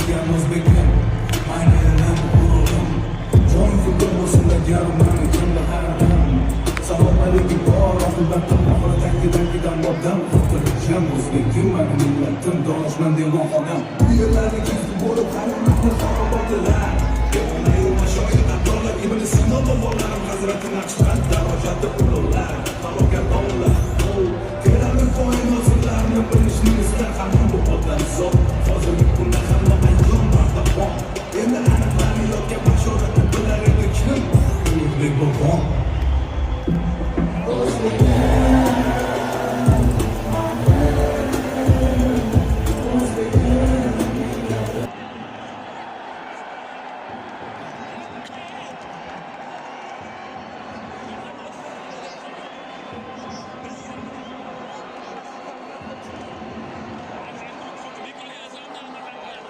O'sgan o'zbekim, mani elim, g'ururim. Jon fido bo'lsin agar mani kimda har dam. Salom alaykum bor oqibatim, oxiri tankidan bobdan. Xotirjam o'zbekim, mani millatim, donishmand devon xonam. Bu yerlarni.